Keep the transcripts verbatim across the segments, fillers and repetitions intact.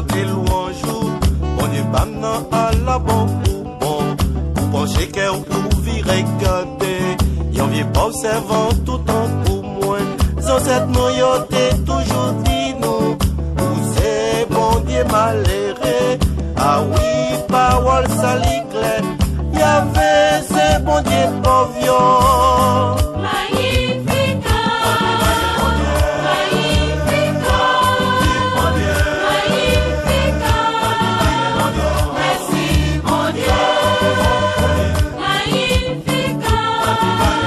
Se lwanj ou, Bondye pa m nan, ala bon ou bon. Ou panche kè w pou vire gade. Yon vye pòv sèvan toutan pou mwen. Zansèt nou yo te toujou di nou, ou se Bondye malere. A wi, pawòl sa li klè. Yave se Bondye pòv yo. Magnificat, Magnificat, Magnificat. Mèsi Bondye. Magnificat, Magnificat,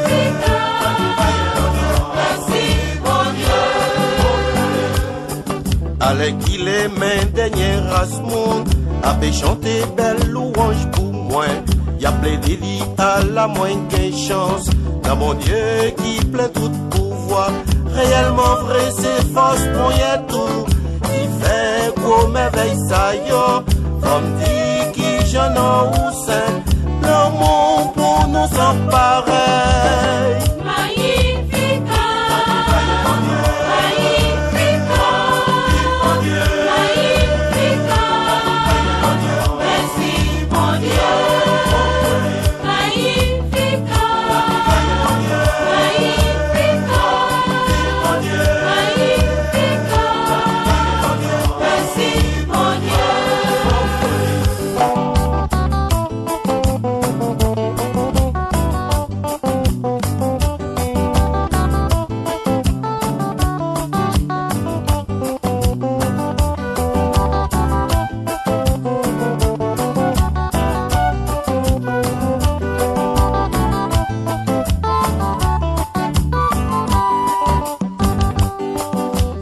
Magnificat. Mèsi Bondye. Alèkile men dènye ras moun ape chante bèl lwanj pou mwen. Y ap plede di ala mwen gen chans nan Bondye ki plen tout pouvwa. Reyèlman vre se fòs ponyèt ou ki fè gwo mèvèy sa yo. Fò m di kijan non ou sen, lanmou pou nou san parèy. Magnificat, Magnificat, Magnificat. Mèsi Bondye. Magnificat, Magnificat, Magnificat. Mèsi Bondye.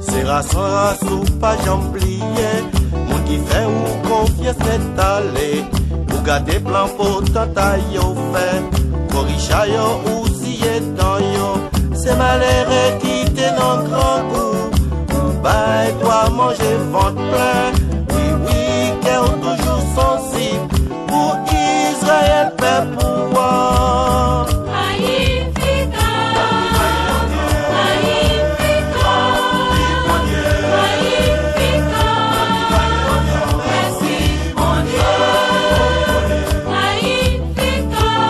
Se ras an ras ou pa janm bliye, moun ki fè ou konfyans nèt ale. Ou gade plan potanta yo fè, gwo richa yo ou siye dan yo. Se malere ki te nan grangou, ou bay twa manje vant plen. Wi, wi, kè w toujou sansib pou Izrayèl pèp ou an. Magnificat, Magnificat, Magnificat. Mèsi Bondye. Magnificat,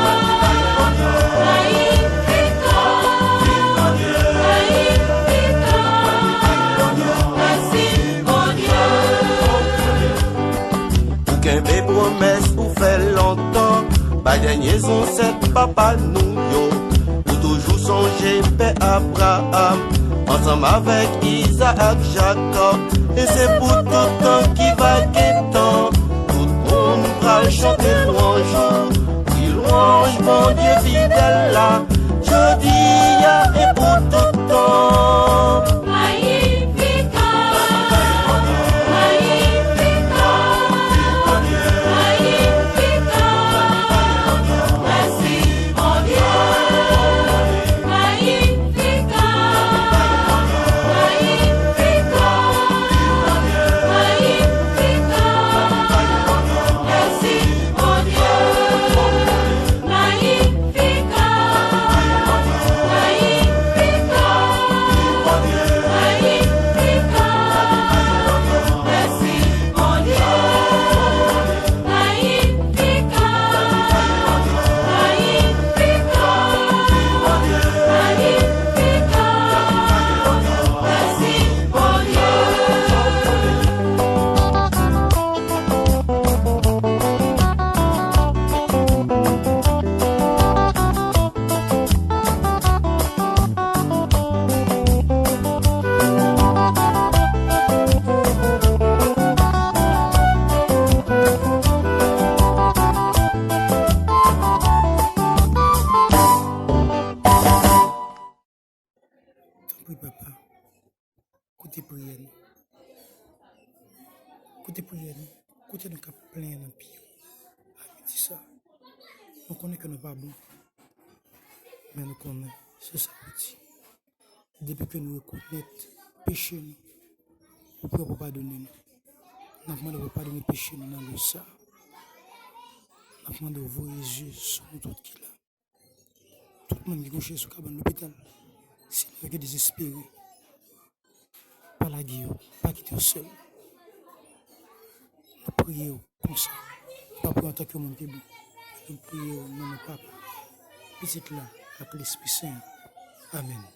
Magnificat, Magnificat. Mèsi Bondye. Ou kenbe pwomès ou fè lontan, bay dènye zansèt papa nou yo. Ou toujou sonje pè Abraram, ansanm avèk Izaak, Jakòb. E se pou tout tan ki va gen tan, tout moun pral chante lwanj ou. Wi, lwanj Bondye fidèl la, jodi a e pou tout tan. Magnificat, Magnificat, Magnificat. Mèsi Bondye. Magnificat, Magnificat, Magnificat. Mèsi Bondye. Magnificat, Magnificat, Magnificat. Mèsi Bondye. Magnificat, Magnificat, Magnificat. Mèsi Bondye. Tanpri, Papa, koute priyè nou. Koute priyè nou. Koute nou k ap plenyen nan pye w. A midi sa, nou konnen ke nou pa bon, men nou konnen se sa ou di. Depi ke nou rekonèt peche nou, ou prè pou padone nou. N ap mande w padone peche nou nan lè sa. N ap mande w voye zye sou nou tout ki la. Tout moun ki kouche sou kabann lopital, se lè yo dezespere, pa lage yo, pa kite yo sèl. Nou priye w konsa. Nou pa priye antanke yon moun ki bon. Nou priye w nan non Papa, Pitit la, ak Lespri Sen an. Amèn.